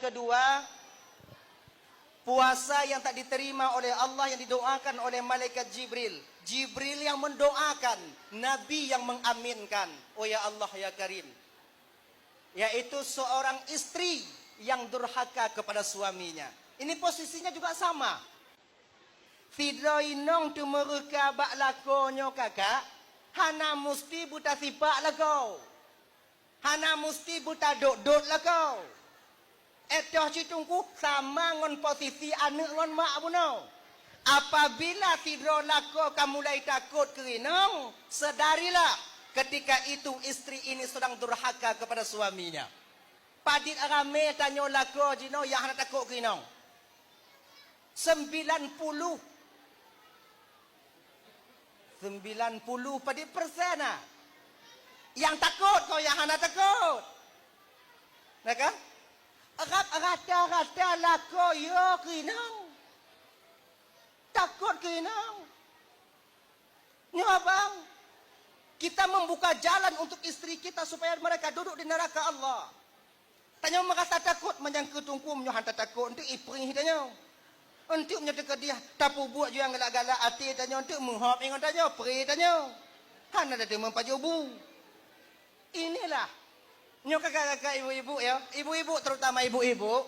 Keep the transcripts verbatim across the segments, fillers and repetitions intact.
Kedua, puasa yang tak diterima oleh Allah yang didoakan oleh malaikat Jibril. Jibril yang mendoakan, Nabi yang mengaminkan. Oh ya Allah, ya Karim. Yaitu seorang istri yang durhaka kepada suaminya. Ini posisinya juga sama. Sidroe inong teumeureuka bak lakoe nyoe kakak, hana musti beutasipak lakoe. Hana musti beutadot-dot lakoe. Etoh cit Teungku sama ngon posisi aneuëk ngon mak bunoe. Apabila sidroe lakoe ka mulai takot keu inong, sadarilah ketika itu istri ini sedang durhaka kepada suaminya. Padit ramé tanyoe lakoe jinoe nyang hana takot keu inong. Sembilan puluh. Sembilan puluh padit persen ah. Nyang takot kon nyang hana takot. Nah kan? Rab rata-rata lakoe yo keu inong. Takot keu inong. Nyoe abang, kita membuka jalan untuk istri kita supaya mereka duduk di neraka Allah. Tanyoe merasa takot, meunyoe keu Teungku nyoe hana takot, enteuk iprih tanyoe. Enteuk nyoe teukeudeh tapeubuet nyang galak-galak até tanyoe, enteuk meuhop ingat tanyoe, prih tanyoe. Hana teuma pajoh bu. Inilah. Nyoe kakak-kakak, ibu-ibu ya, ibu-ibu, terutama ibu-ibu.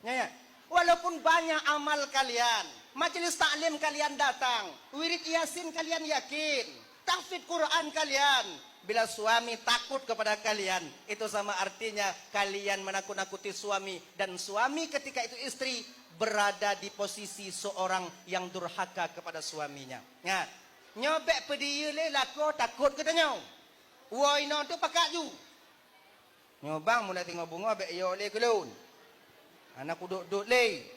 Ya, ya. Walaupun banyak amal kalian, majelis taklim kalian datang, wirid Yasin kalian yakin, tahfidz Quran kalian, bila suami takut kepada kalian, itu sama artinya kalian menakut-nakuti suami, dan suami ketika itu istri berada di posisi seorang yang durhaka kepada suaminya. Ingat, nyoe bék peudiyeu lé lakoe takot geutanyoe. Woe inong teuh pakat ju. Nyoe bang, mulai singoh beungoh bék yo lé keu lôn. Hana kudot-dot lé.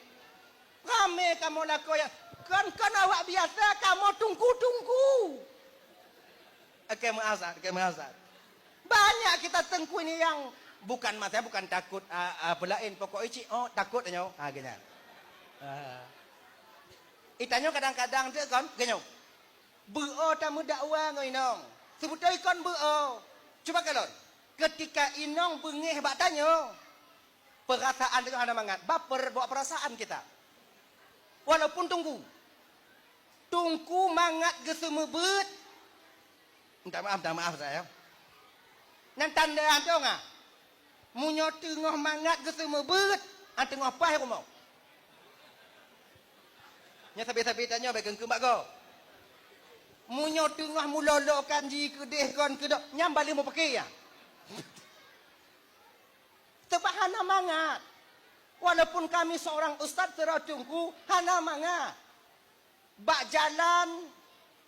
Ramé kamoe lakoe ya. Kon-kon awak biasa, kamoe tungku-tungku. Oke, meuazat, oke, meuazat. Banyak kita teungku ini yang bukan masa, bukan takut, ah, ah, peulaén, pokok icik, oh, takut nyoe. Ha, geunya. Ah. Itanyoe kadang-kadang teuh kon, geunya. Beu-o tameudakwa ngon inong. Seubeutoi kon beu-o. Cuba kalon. Ketika inong beungéh bak tanyoe, perasaan tanyoe hana mangat. Baper bawa perasaan kita. Walaupun tungku. Tungku mangat geuseumeubeuet. Minta maaf, minta maaf saya. Nyan tanda antoe nga. Meunyoe teungoh mangat geuseumeubeuet, an teungoh paih rumoh. Nyoe sabe-sabe tanyoe bék keungkeung bak gob. Meunyoe teungoh mulolokan ji keudeh kon keudok, nyan baléh mupake ya. Teubak hana mangat. Walaupun kami seorang ustaz, seorang teungku, hana mangat. Bak jalan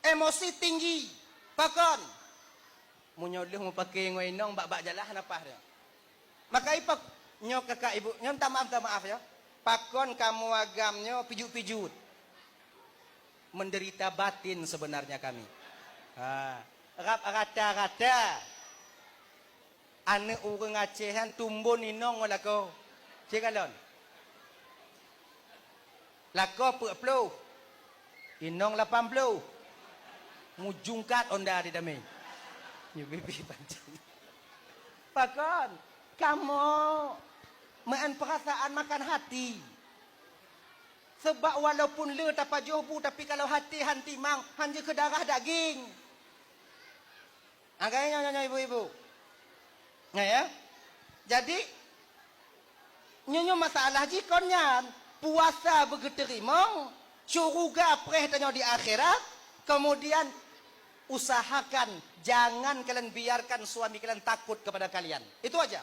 emosi tinggi. Pakon? Meunyoe lheueh mupake ngon inong bak, bak jalan hana paih dia. Maka ipak nyoe kakak ibu, nyoe minta maaf, minta maaf ya. Pakon kamoe agam nyoe pijut-pijut. Menderita batin sebenarnya kami. Ha, rab rata-rata. Aneuëk ureuëng Aceh nyan tumbon inong ngon lakoe. Cit kalon. Lakoe peuet ploh. Inong lapan ploh. Mujungkat onda di damé. Nyoe bibi pancing. Pakon? Kamoe meu'en perasaan makan hati. Sebab walaupun le tapajoh bu, tapi kalau hati han timang, han jeuet keu darah daging. Agaknya nyoe, nyoe, ibu-ibu. Nah, ya. Jadi, nyoe, nyoe masalah jih kon nyan. Puasa beugeuteurimong, syuruga preh tanyoe di akhirat, kemudian usahakan jangan kalian biarkan suami kalian takut kepada kalian. Itu aja.